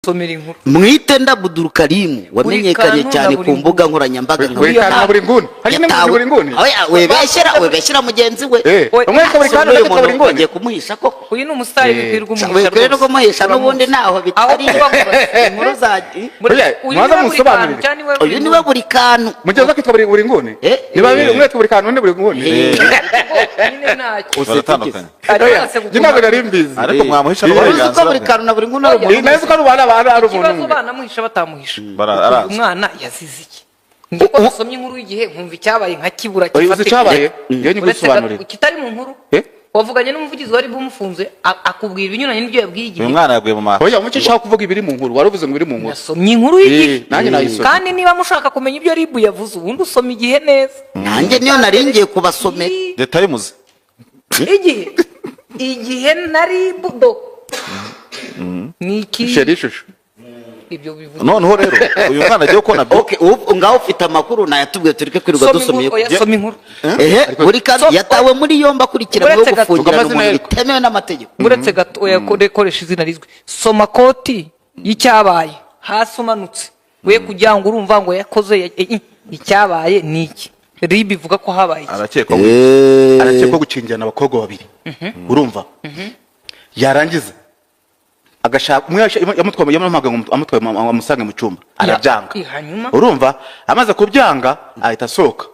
Somera inkuru. Mwitenda Abdul Karimu wamenyekanye kantu na cyane buri ku mbuga nkoranyambaga nka Buri kantu na buri nguni. Hari n'imwe Yatawe- buri nguni. Oya, webeshyera mugenzi we. Umwe yitwa buri kantu, Uyu undi yitwa buri muntu nguni. bagiye kumuhisha koko. Uyu ni umusitari, wikwirwa umuhisha. Wikwiriye no kumuhisha n'ubundi ntaho Aho bitari. kuba ngo Inkuru za Oya, uyu muze niwe buri kantu musobanurire. cyangwa niwe buri Uyu niwe nguni? buri kantu. Mugenzi we akitwa buri nguni. Eh. Niba biri umwe yitwa buri kantu, undi buri nguni. Nyine ntacyo. Baratandukanye. Ariko Oya, arase njye ntabwo gukunda. nari mbizi. Ariko mwamuhisha Wari uzi ko n'uburenganzira buri bwe. kantu na buri nguni ari Oya. umuntu? Nzi ko ari abantu ari umuntu Ikibazo, umwe. banamuhisha batamuhisha, Arazi. uyu mwana yazize iki? Njye ko nasomye inkuru y'igihe nkumva icyabaye nkakibura. Oya, uzi Kifatika. icyabaye? Njyewe Uretse nyigusobanurire. kitari mu nkuru. Eh? Wavuganye n'umuvugizi wari bumufunze, akubwira ibinyuranye n'ibyo yabwiye igihe. Uyu mwana yaguye mu mata. Oya, mucyo ushaka kuvuga ibiri mu nkuru, wari uvuze ngo ibiri mu nkuru. Nasomye inkuru y'igihe. Nanjye nayisomye. Kandi niba mushaka kumenya ibyo RIB yavuze, ubundi usoma igihe neza. Nanjye niyo nari ngiye kubasomera. The Times. Igihe na RIB do ni iki? Sheri ishusho. Ibyo bivuze. Noneho rero uyu mwana agiye kubona byo. Okay, ubu ngaho ufite amakuru nayatubwiye, tureke kwirirwa Soma dusomeye. inkuru, oya, soma inkuru. Ehe, buri kantu yatawe muri yombi akurikiranyweho Uretse gato. gufungirana Vuga amazina umuntu ye. bitemewe n'amategeko. Uretse gato, oya, koresha izina rizwi. Soma koti y'icyabaye hasi umanutse, we kugira ngo urumva ngo yakoze icyabaye ni iki? RIB ivuga ko habaye iki? Arakekwa. Arakekwa gukingirana abakobwa babiri, urumva? Yarangiza agashaka umwe, yamutwaye, yamuhamagaye ngo amutwaye amusange mu cyumba, arabyanga. Hanyuma? Urumva, amaze kubyanga ahita asohoka,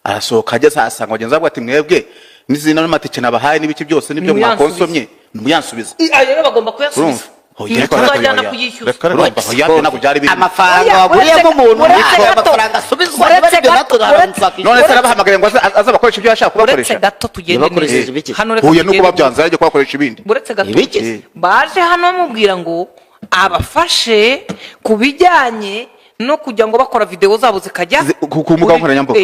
arasohoka ageze ahasanga bagenzi be, ati: "Mwebwe n'izina n'amatike nabahaye n'ibiki byose n'ibyo Nimuyansubize. mwakonsomye, nimuyansubize." Ayo rero bagomba kuyasubiza. Urumva? Oya, ariko Tuzajyana oya. kuyishyuza. Reka reka. Urumva, oya, ntabwo byari birimo. Amafaranga Oya, waguriyemo umuntu uretse ntabwo gato. amafaranga asubizwa. Uretse Niba aribyo gato, natwe haramutse. None se arabahamagaye ngo aze abakoresha ibyo yashaka Uretse kubakoresha? gato, tugende Yabakoresheje neza. ibiki? Hano reka Huye nuko tugende. babyanze, arajya kubakoresha ibindi. Uretse gato. Ibiki? Baje hano bamubwira ngo abafashe ku bijyanye no kujya ngo bakora videwo zabo zikajya Ku mbuga nkoranyambaga.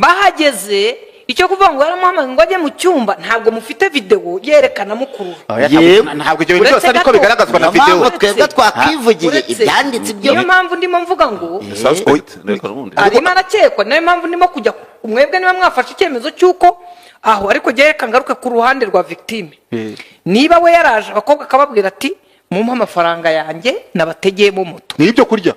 Bahageze, icyo kuvuga ngo yaramuhamagaye ngo ajye mu cyumba, ntabwo mufite videwo yerekana mukurura. Oya, Yewe. ntabwo ibyo bintu Uretse byose ariko gato. bigaragazwa na Niyo mpamvu videwo. twebwe twakwivugiye ibyanditse ibyo. Niyo mpamvu ndimo mvuga ngo Suspect reka ubundi. Arimo arakekwa, niyo mpamvu ndimo kujya mwebwe niba mwafashe icyemezo cy'uko aho. Ariko njyewe reka ngaruke ku ruhande rwa victime. Niba we yaraje, abakobwa akababwira ati: "Mumpe amafaranga yanjye nabategeyemo moto." Ni ibyo kurya.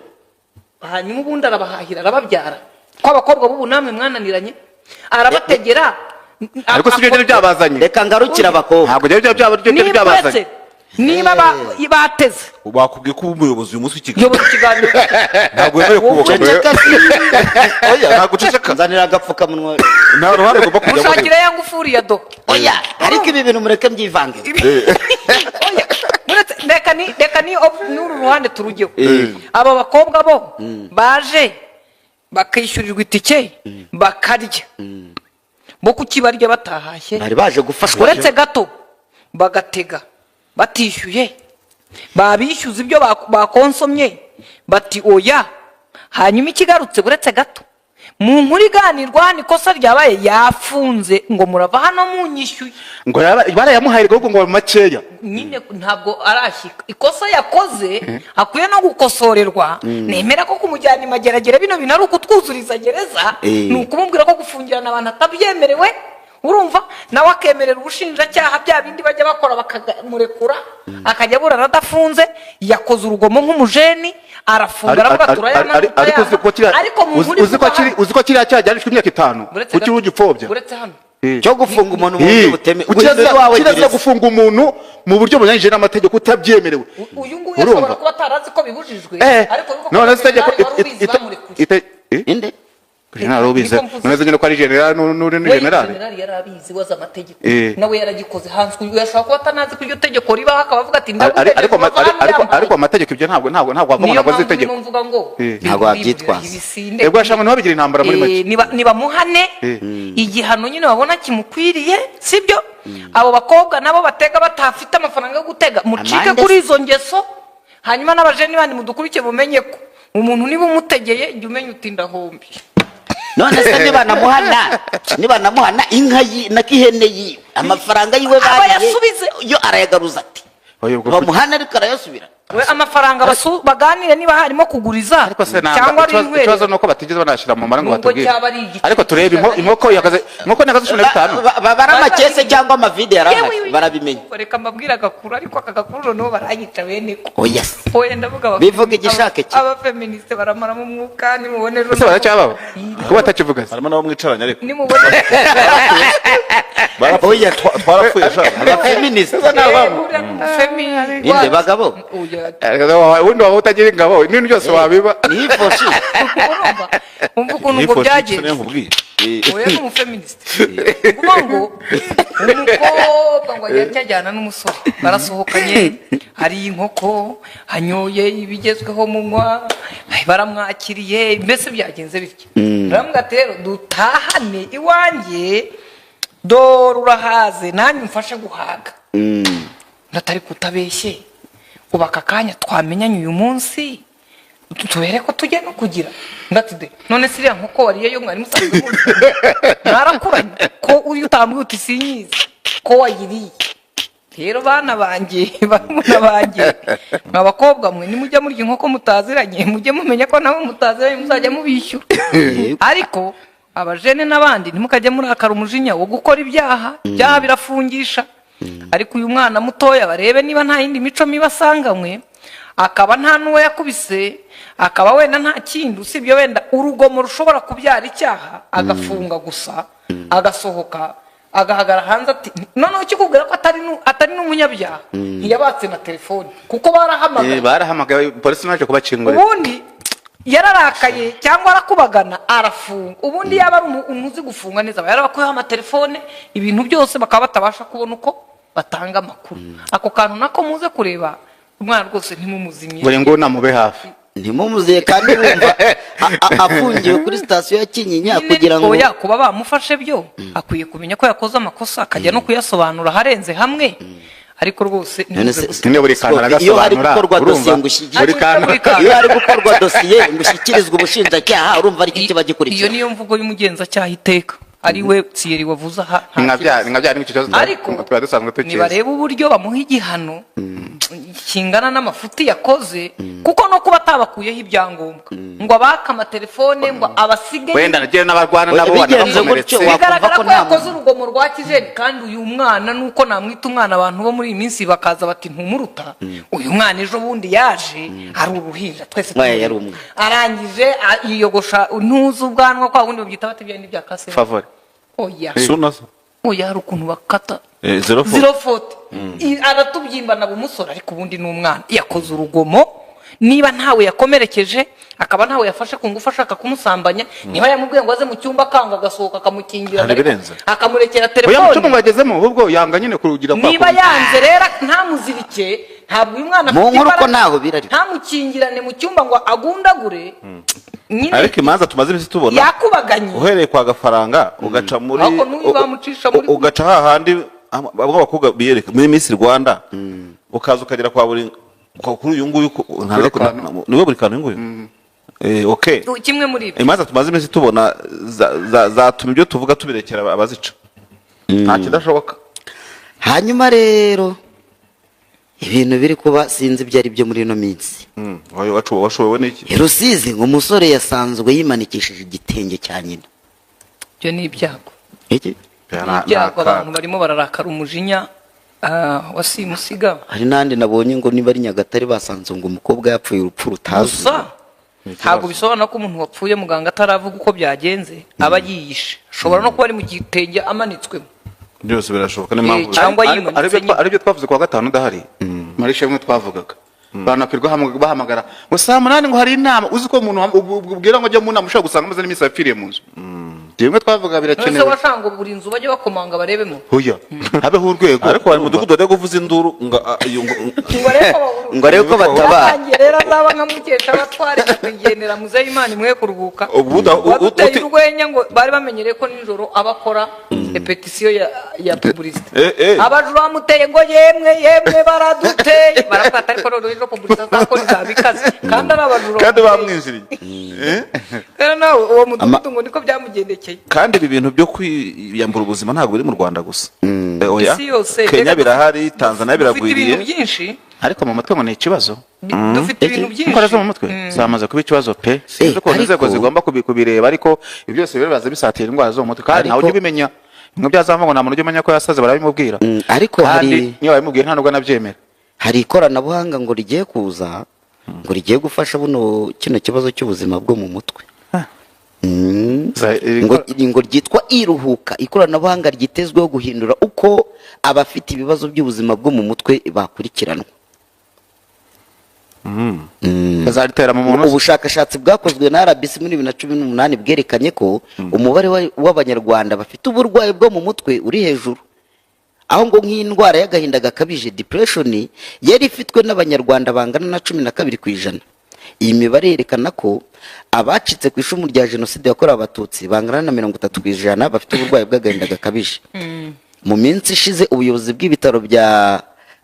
Hanyuma ubundi arabahahira, arababyara, ko abakobwa b'ubu namwe mwananiranye, arabategera. Ariko si byo byari byabazanye. Reka ngarukire abakobwa. Ntabwo byari Niba byabazanye. uretse niba bateze. Bakubwiye ko uba umuyobozi uyu munsi w'ikiganiro. Uyobora ikiganiro. Ntabwo wemerewe kuboka. Ceceka si. Oya, ntabwo uceceka. Nzanira agapfukamunwa. Nta ruhande ugomba kujyamo. Mushakire ya ngufuri ya do. Oya, ariko ibi bintu mureke mbyivange. Oya, reka ni n'uru ruhande turujyeho. Aba bakobwa bo baje bakishyurirwa itike, bakarya, bo kuki barya batahashye? Bari baje gufashwa. Uretse gato, bagatega batishyuye, babishyuza ibyo bakonsomye bati oya. Hanyuma ikigarutse, uretse gato, mu nkuru iganirwa hano, ikosa ryabaye yafunze ngo murava hano munyishyuye. Ngo barayamuhaye ahubwo ngo makeya. Nyine ntabwo arashyika ikosa yakoze, akwiye no gukosorerwa. Nemera ko kumujyana imageragere bino bintu ari ukutwuzuriza gereza. Ni ukumubwira ko gufungirana abantu atabyemerewe, urumva? Nawe akemerera ubushinjacyaha bya bindi bajya bakora, bakamurekura akajya aburana adafunze. Yakoze urugomo nk'umujeni, arafunga, aravuga turayana. Ariko uzi ko kiriya Ariko mu nkuru uzi ko ivugwa uzi ko kiriya cyaha gihanishwa imyaka 5. Uretse Kuki gato. ugipfobya? Uretse hano. Cyo gufunga umuntu mu buryo butemewe. Kirazira Guhindura iwawe kirazira gereza. gufunga umuntu mu buryo bunyuranyije n'amategeko utabyemerewe. Uyu nguyu Urumva? ashobora kuba atarazi ko bibujijwe, ariko yuko None se itegeko wari ubizi, bamurekuye. Inde? General ubizi. Niko mvuze. None se nyine ko ari general n'uri ni We general. General yari abizi, wazi amategeko. Nawe yaragikoze hanze. Uyu yashobora kuba atanazi ko iryo tegeko ribaho, akaba avuga ati Ariko amategeko ibyo ntabwo wava ngo Niyo ntabwo azi mpamvu itegeko. ndimo mvuga ngo Ntabwo wabyitwaza. ibisinde. Ebwo yashaka ntibabigira intambara muri make. Nibamuhane igihano nyine babona kimukwiriye, sibyo? Abo bakobwa nabo batega batafite amafaranga yo gutega, mucike Amande kuri se. izo ngeso. Hanyuma n'abajeni bandi mudukurikiye, mumenye ko umuntu niba umutegeye, jya umenya uti ndahombi. None se nibanamuhana inka n'ihene yiwe, amafaranga yiwe Aba bariye yasubize. yo arayagaruza ati? Oya, ubwo Bamuhana ariko arayasubira. We amafaranga baganire niba harimo kuguriza Ariko se nanga cyangwa ari ikibazo intwererano. nuko batigeze banashyira mu mara ngo Nubwo batubwire. cyaba ari igice Ariko turebe inkoko ihagaze, inkoko ihagaze 15. Bari amakese cyangwa amavide yarahari, Yewe, barabimenya. Reka mbabwire agakuru, ariko aka gakuru noneho baranyica bene ko. Oya se. Oya, ndavuga Bivuga igishake cye. Abafeministe baramaramo umwuka, nimubone ejo. Ese baracyababa kuba batakivuga se? Harimo n'abo mwicaranye ariko. Nimubone. Barapfuye. Oya. Twarapfuye sha. Abafeministe. Uriya ni umufemi. Ninde bagabo? Oya. Ubundi waba utagira ingabo, n'ibintu byose wabiba. Niyifoshi. Urumva, umva ukuntu ngo Nifoshe byagenze. niyo nkubwiye. Oya, ni umufeministe. Kuvuga ngo umukobwa ngo ajya ajyana n'umusore, barasohokanye, hari inkoko, hanyoye ibigezweho, munywa, baramwakiriye, mbese byagenze bityo. Baramubwira ati: "Rero dutahane iwanjye, dore urahaze, nanjye umfashe guhaga." Ndatari kutabeshye, ubu aka kanya twamenyanye uyu munsi, tubere ko tujya no kugira ndati de none se iriya nkoko wariye yo mwari musanzwe muzi, mwarakuranye, ko uyu utambwiye uti sinyizi ko wayiriye? Rero bana banjye, barumuna banjye, mwa bakobwa mwe, nimujya murya inkoko mutaziranye, mujye mumenya ko nabo mutaziranye muzajya mubishyura. Ariko abajene n'abandi, ntimukajye murakara umujinya wo gukora ibyaha. Ibyaha birafungisha. Ariko uyu mwana mutoya, barebe niba nta yindi mico mibi asanganywe, akaba nta n'uwo yakubise, akaba wenda nta kindi usibye wenda urugomo rushobora kubyara icyaha, agafunga gusa, agasohoka, agahagarara hanze ati noneho ikikubwira ko atari n'umunyabyaha, ntiyabatse na telefoni kuko barahamagaye. Barahamagaye, polisi naje kubakingurira. Ubundi yararakaye cyangwa arakubagana, arafunga. Ubundi yaba ari umuntu uzi gufunga neza, aba yarabakuyeho amatelefone, ibintu byose, bakaba batabasha kubona uko batanga amakuru. Ako kantu nako muze kureba umwana rwose, ntimumuzimye. Buri nguni amube hafi. Ntimumuziye kandi wumva afungiwe kuri sitasiyo ya Kinyinya Nyine kugira ngo oya, kuba bamufashe byo, akwiye kumenya ko yakoze amakosa, akajya no kuyasobanura aharenze hamwe, ariko rwose None ntimuze se- Nyine buri kantu iyo hari aragasobanura, gukorwa urumva? dosiye ngo ushyigikire Buri kantu. Buri kantu. Iyo hari gukorwa dosiye ngo ishyikirizwe ubushinjacyaha, urumva aricyo kiba Iyo gikurikira. niyo mvugo y'umugenzacyaha iteka, ari we Thierry wavuze aha, nta Ni nka bya kibazo. ni nka bya n'icyo kibazo Ariko twari dusanzwe tukizi. nibareba uburyo bamuha igihano kingana n'amafuti yakoze, kuko no kuba atabakuyeho ibyangombwa ngo abake amatelefone ngo abasige Wenda nagiye n'abarwana Oya, nabo bigenze banabakomeretse. gutyo, wakumva Bigaragara ko ko nta yakoze muntu- urugomo rwa kijeni. Kandi uyu mwana, nuko namwita umwana, abantu bo muri iyi minsi bakaza bati ntumuruta. Uyu mwana ejo bundi yaje ari uruhinja twese Oya, tumuzi. yari umwe. Arangije yiyogosha ntuzi ubwanwa kwa wundi babyita bate, bya bya kase? Favori. Oya. Suna se. Oya, hari ukuntu bakata. 04. 04. Aratubyimba bumusore, ariko ubundi ni umwana yakoze urugomo. Niba ntawe yakomerekeje, akaba ntawe yafashe ku ngufu ashaka kumusambanya, niba yamubwiye ngo aze mu cyumba akanga, agasohoka, akamukingira, Hari ibirenze. akamurekera Oya, mu cyumba ngo telefone. yagezemo, ahubwo yanga nyine kurugira kwa Niba kundi. yanze rero, ntamuzirike. Ntabwo uyu mwana Mu afite nkuru ko imbaraga. ntaho biri ariko. Ntamukingirane mu cyumba ngo agundagure nyine. Ariko imanza tumaze iminsi tubona, Yakubaganye. uhereye kwa Gafaranga, ugaca muri Ariko n'uyu bamucisha muri- ugaca hahandi bamwe abakobwa biyereka muri Miss Rwanda, ukaza ukagera kwa buri kuri uyu nguyu Buri kantu. Niwe buri kantu uyu nguyu. Okay. Kimwe muri ibyo. Imanza tumaze iminsi tubona zatuma ibyo tuvuga tubirekera abazica, nta kidashoboka. Hanyuma rero ibintu biri kuba, sinzi ibyo ari byo muri ino minsi. Washobowe n'iki? I Rusizi ngo umusore yasanzwe yimanikishije igitenge cya nyina. Ibyo ni ibyago. Iki? Ni ibyago, abantu barimo bararakara umujinya wa simusiga. Hari n'andi nabonye ngo niba ari Nyagatare, basanze ngo umukobwa yapfuye urupfu rutazwi. Gusa ntabwo bisobanura ko umuntu wapfuye muganga ataravuga uko byagenze aba yiyishe. Ashobora no kuba ari mu gitenge amanitswemo. Byose birashoboka, niyo mpamvu Cyangwa Ariko yimanitse nyine. Aribyo twavuze kuwa gatanu udahari marisha, bimwe twavugaga, abantu bakirirwa bahamagara ngo saa 8 ngo hari inama. Uzi ko umuntu ubwira ngo ajya mu nama, ushobora gusanga amaze n'iminsi yapfiriye mu nzu. Bimwe twavuga None se birakenewe. washanga ngo buri nzu bajye bakomanga barebemo? Oya, habeho urwego. Ariko hari umudugudu wajya kuvuza induru ngo iyo Ngo arebe ko bahurura. Ngo arebe ko batabara. Yatangiye rero azaba nka mukesha abatware, nyakwigendera muzehe, Imana imwe kuruhuka, waduteye urwenya ngo bari bamenyereye ko nijoro aba akora repetisiyo ya publicité. Abajura bamuteye ngo: "Yemwe yemwe, baraduteye!" Barafata, ariko noneho ejo publicité azakora izaba ikaze kandi ari abajura Kandi bamuteye. bamwinjiriye. Rero nawe uwo mudugudu ngo niko byamugendekeye. Kandi ibi bintu byo kwiyambura ubuzima ntabwo biri mu Rwanda gusa. Oya. Isi yose. Kenya Reka birahari, Tanzania dufite biragwiriye. ibintu byinshi. Ariko mu mutwe ngo ni ikibazo. Dufite ibintu byinshi. Indwara zo mu mutwe zamaze kuba ikibazo pe. Sinzi ukuntu inzego zigomba kubireba, ariko ibyo byose bibaza bisatira indwara zo mu mutwe, kandi ntawe ujya ubimenya. Bimwe byazava ngo nta muntu ujya umenya ko yasaze, barabimubwira. Ariko kandi hari niyo babimubwiye nta nubwo anabyemera. Hari ikoranabuhanga ngo rigiye kuza, ngo rigiye gufasha kino kibazo cy'ubuzima bwo mu mutwe. Ngo ryitwa iruhuka, ikoranabuhanga ryitezweho guhindura uko abafite ibibazo by'ubuzima bwo mu mutwe bakurikiranwa. Bazaritera mu muntu. Ubushakashatsi bwakozwe na RBC muri 2018 bwerekanye ko umubare w'Abanyarwanda bafite uburwayi bwo mu mutwe uri hejuru, aho ngo nk'indwara y'agahinda gakabije, depression, yari ifitwe n'Abanyarwanda bangana na 12%. Iyi mibare yerekana ko abacitse ku icumu rya Jenoside yakorewe Abatutsi bangana na 30% bafite uburwayi bw'agahinda gakabije. Mu minsi ishize, ubuyobozi bw'ibitaro bya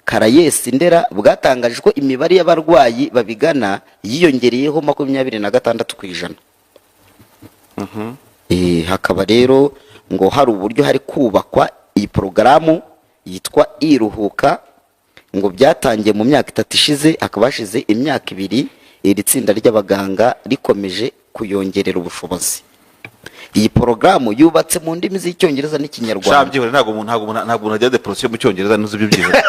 Caraes Ndera bwatangaje ko imibare y'abarwayi babigana yiyongereyeho 26%. Hakaba rero ngo hari uburyo hari kubakwa iyi porogaramu yitwa Iruhuka. Ngo byatangiye mu myaka 3 ishize, hakaba hashize imyaka 2 iri tsinda ry'abaganga rikomeje kuyongerera ubushobozi. Iyi porogaramu yubatse mu ndimi z'Icyongereza n'Ikinyarwanda. Byihore, ntabwo umuntu agira depression mu Cyongereza, ntuzi ibyo. Byihore,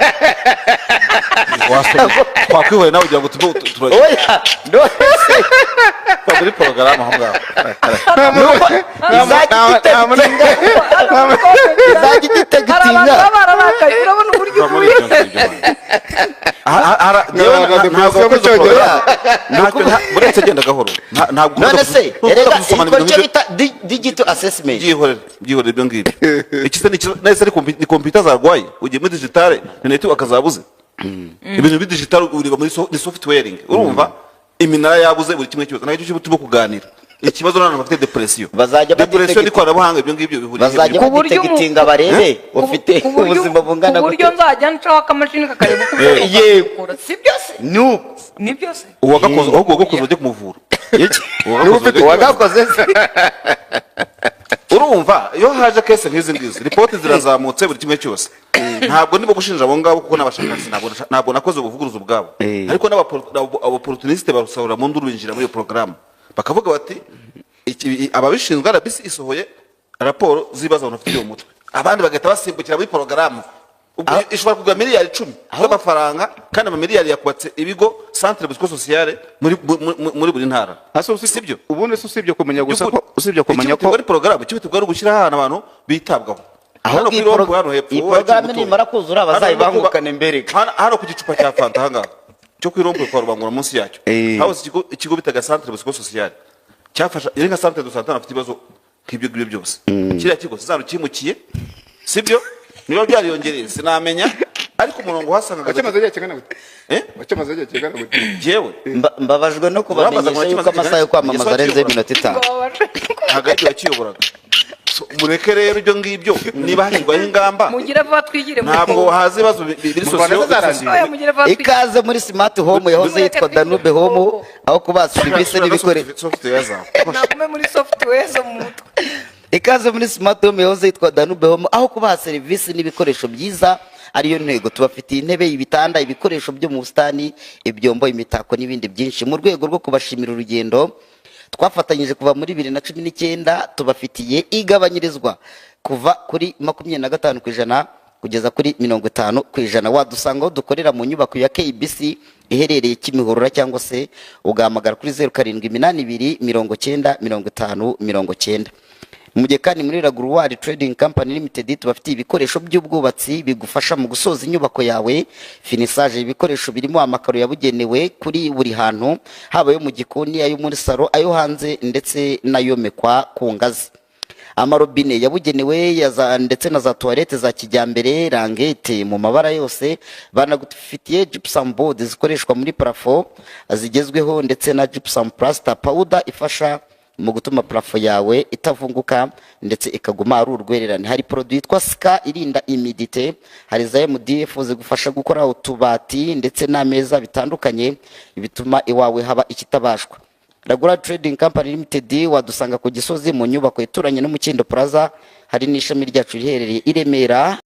wasoma twakwihorera nawe kugira ngo tuve Oya, none se muri porogaramu aho ngaho. Izajya Hari abantu idetectinga. baba bararakaye, urabona uburyo Va muri uhuye. ibyo ngibyo, man. Njyewe Ntabwo ntabwo depression mu wakoze Cyongereza. porogaramu. Uretse genda gahoro. Ntabwo None se ntukunda erega gusomana ikora ibintu icyo nk'ibyo. bita digital assessment. Byihorere, byihorere ibyo ngibyo. Iki se ni nahise ari ni computer zarwaye? Ugiye muri digitale, ni network zabuze. Ibintu biri digital ureba muri ni software, urumva iminara yabuze, buri kimwe cyose. Ntabwo cyo turimo kuganira ikibazo n'abantu bafite depression. Bazajya Depression n'ikoranabuhanga, ibyo ngibyo bihuriye Bazajya Ku buryo badetectinga barebe ufite ubuzima bungana ku buryo gute. nzajya ncaho akamashini kakareba uko ubwonko Yego. bukora, si byo se? Nuko Ni byo se? Uwagakoze, ahubwo uwagakoze bajye kumuvura. Uwagakoze bajye. Wagakoze se? Urumva iyo haje case nk'izi ngizi, ripoti zirazamutse, buri kimwe cyose. Ntabwo ndimo gushinja abo ngabo kuko n'abashakashatsi, ntabwo nakoze ubuvuguruzi ubwabo. Ariko n'abaopportuniste barusahura mu nduru, binjira muri iyo porogaramu, bakavuga bati ababishinzwe, RBC isohoye raporo z'ibibazo abantu bafite mu mutwe, abandi bagahita basimbukira muri porogaramu. Ubwo ishobora kugura miliyari 10 z'amafaranga, kandi amamiliyari yakubatse ibigo centre psychosociale muri buri ntara. Ase Si byo? Ubundi se usibye kumenya gusa ko usibye kumenya ko Ikihutirwa ari porogaramu, ikihutirwa ari ugushyira ahantu abantu bitabwaho. Ahubwo Hano kuri iyi rompo, hano hepfo, iyi wowe porogaramu wakiri muto. nimara kuzura, Hano bazayibangukane mbereke. Hano ku gicupa cya fanta ahangaha cyo kuri rompo kwa Rubangura, munsi yacyo habuze ikigo bitaga centre psychosociale, cyafasha, yari nka centre de santé bafite ibibazo nk'ibyo ngibyo byose. Kiriya kigo sizana ukimukiye, sibyo? Niba byariyongereye sinamenya, ariko umurongo wasangaga Wakimaze igihe kingana gute? Eh? Wakimaze igihe kingana gute? Jewe? Mbabajwe no kubamenyesha Urabaza ngo yuko amasaha yo kwamamaza Igihe arenze iminota 5. Ntabwo aribyo wakiyoboraga. So, mureke rero ibyo ngibyo, niba hashyirwaho ingamba, Mugire vuba twigire muri ntabwo haza ibibazo biri Mu Rwanda sosiyo. zarangiye. Oya, mugire vuba twigire. Ikaze muri Smart Home yahoze yitwa Danube Home, aho kubaha serivisi n'ibikoresho. Software zawe. Nagume muri software zo mu mutwe. Ikaze muri Smart Home yahoze yitwa Danube Home, aho kubaha serivisi n'ibikoresho byiza ariyo ntego. Tubafitiye intebe, ibitanda, ibikoresho byo mu busitani, ibyombo, imitako n'ibindi byinshi. Mu rwego rwo kubashimira urugendo twafatanyije kuva muri 2019, tubafitiye igabanyirizwa kuva kuri 25% kugeza kuri 50%. Wadusanga aho dukorera mu nyubako ya KBC iherereye Kimihurura, cyangwa se ugahamagara kuri 0782 90 50 90. Mu gihe kandi muri Raguruwari Trading Company Limited tubafitiye ibikoresho by'ubwubatsi bigufasha mu gusoza inyubako yawe, finissage, ibikoresho birimo amakaro yabugenewe kuri buri hantu, haba ayo mu gikoni, ayo muri salo, ayo hanze ndetse n'ayomekwa ku ngazi, amarobine yabugenewe ndetse na za toilette za kijyambere, rangete mu mabara yose. Banagufitiye gypsum board zikoreshwa muri plafond zigezweho, ndetse na gypsum plaster powder ifasha mu gutuma plafond yawe itavunguka ndetse ikaguma ari urwererane. Hari produit yitwa Ska irinda humidité, hari za MDF zigufasha gukora utubati ndetse n'ameza bitandukanye, bituma iwawe haba ikitabashwa. Ragura Trading Company Limited wadusanga ku Gisozi mu nyubako ituranye n'Umukindo Plaza. Hari n'ishami ryacu riherereye i Remera.